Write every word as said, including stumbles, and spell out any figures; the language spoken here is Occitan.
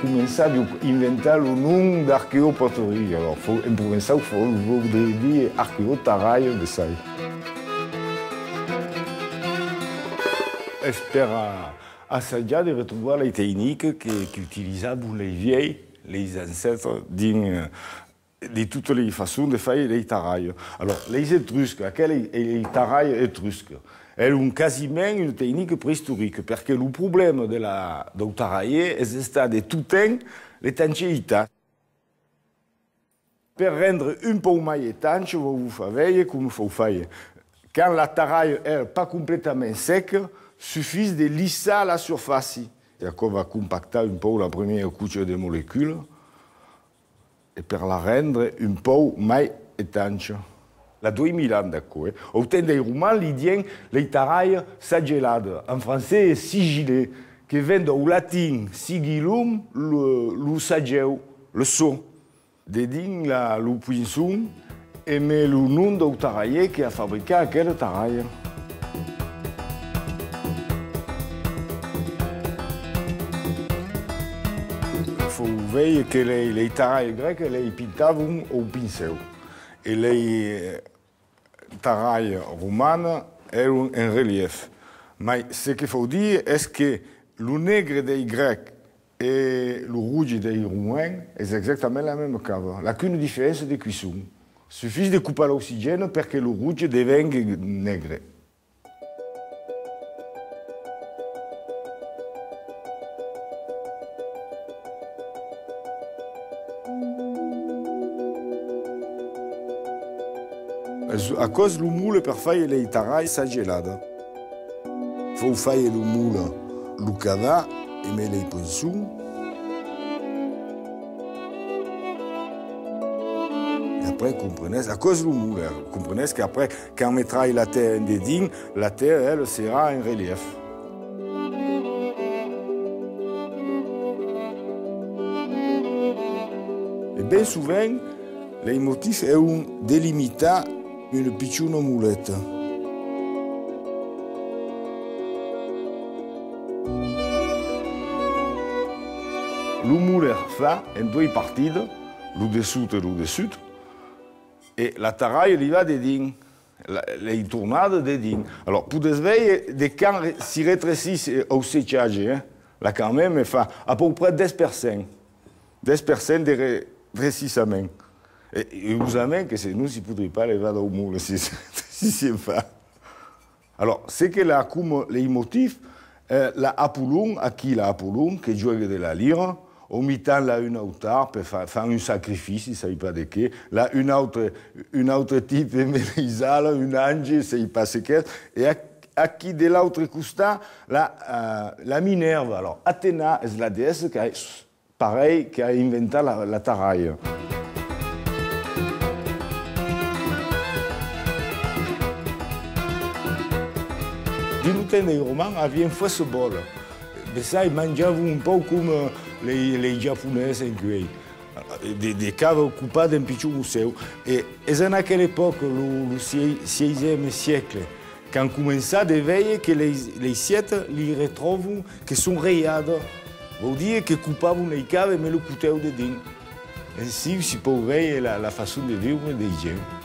Començar d'inventar lo nom d'arqueopatrie. Alors, fau, en provençau, fau, voudriá dire arqueotarralha, bessai. Es per, eh, assajar de retrobar lei tecnicas que, qu'utilizavan lei vielhs, leis ancèstres, dins, eh, de totas lei façons de faire lei tarralhas. Alors, leis Etruscs, aquela ei, ei lei tarralhas etruscas. Èran quasiment una tecnica preistorica, perque lo problèma de la, dau tarralhier es estat de tot temps l'etanchitat. Per rendre un pauc mai etancha, vau vos far veire coma fau faire. Quand la tarralha es pas completament seca, sufís de lissar la surfàcia. E aquò va compactar un pauc la primièra cocha de moleculas. E per la rendre un pauc mai etancha. L'a dos mila ans d'aquò, eh? Au temps dei Romans, li dien lei tarralhas sageladas, en francés sigillé, que ven dau latin sigillum, lo, lo sagèu, le sceau. Dedins l'a lo poinçon, e me lo nom dau tarralhier que a fabricat aquela tarralha. Fau veire que lei, lei tarralhas grecas, lei pintavan au pincèu. E lei, eh, tarralhas romanas èran en relièf. Mai ce que fau dire es que lo negre dei grècs e lo roge dei romans es exactament la mema cava. L'a qu'una diferéncia de cuisson. Sufís de copar l'oxigène per que lo roge devengue negre. Es, aquò's lo mole per faire lei tarralhas sageladas. Fau faire lo mole, lo cavar, e me lei poinçon. E après, comprenètz, aquò's lo mole, comprenètz qu'après, quand metrai la tèrra en dedins, la tèrra, ela, serà en relièf. E ben sovent, lei motifs èran delimitar una pichona moleta. Lo mole fa en doas partidas, lo dessot e lo dessut, e la tarralha li va dedins, la, lei tornada dedins. Alors, podètz veire de quand re-, si retresís, eh, au sechatge, eh, la quand même fa a peu près dètz per cent. Dètz per cent de re-, retresissament. E, e urosament que senon si podriá pas levar dau mole, si, si se fa. Alors, ce que l'a coma leitmotiv, eh, l'a Apollon, aquí l'a Apollon que juega de la lira, au mitan l'a un autar per fa-, far un sacrifici, sai pas de qué, l'a un autre, un autre tipe emé leis alas, un ange, sai pas ce qu'es, e ac-, aquí de l'autre costat l'a, eh, la Minèrva. Alors, Atena es la deessa qu'a parelh qu'a inventat la, la tarralha. Dins lo temps dei Romans avián fòrça bòlas. Bessai manjavan un pauc coma lei, lei Japonés encuei. De, de cava copada en pichon rossèu. E es en aquela epòca, lo, lo siei-, sièiseme siècle, qu'an començat de veire que lei, lei sietas li retròvan que son reiadas, vòu dire que copavan lei cavas emé lo cotèu dedins. Ensin si pòu veire la, la façon de viure dei gents.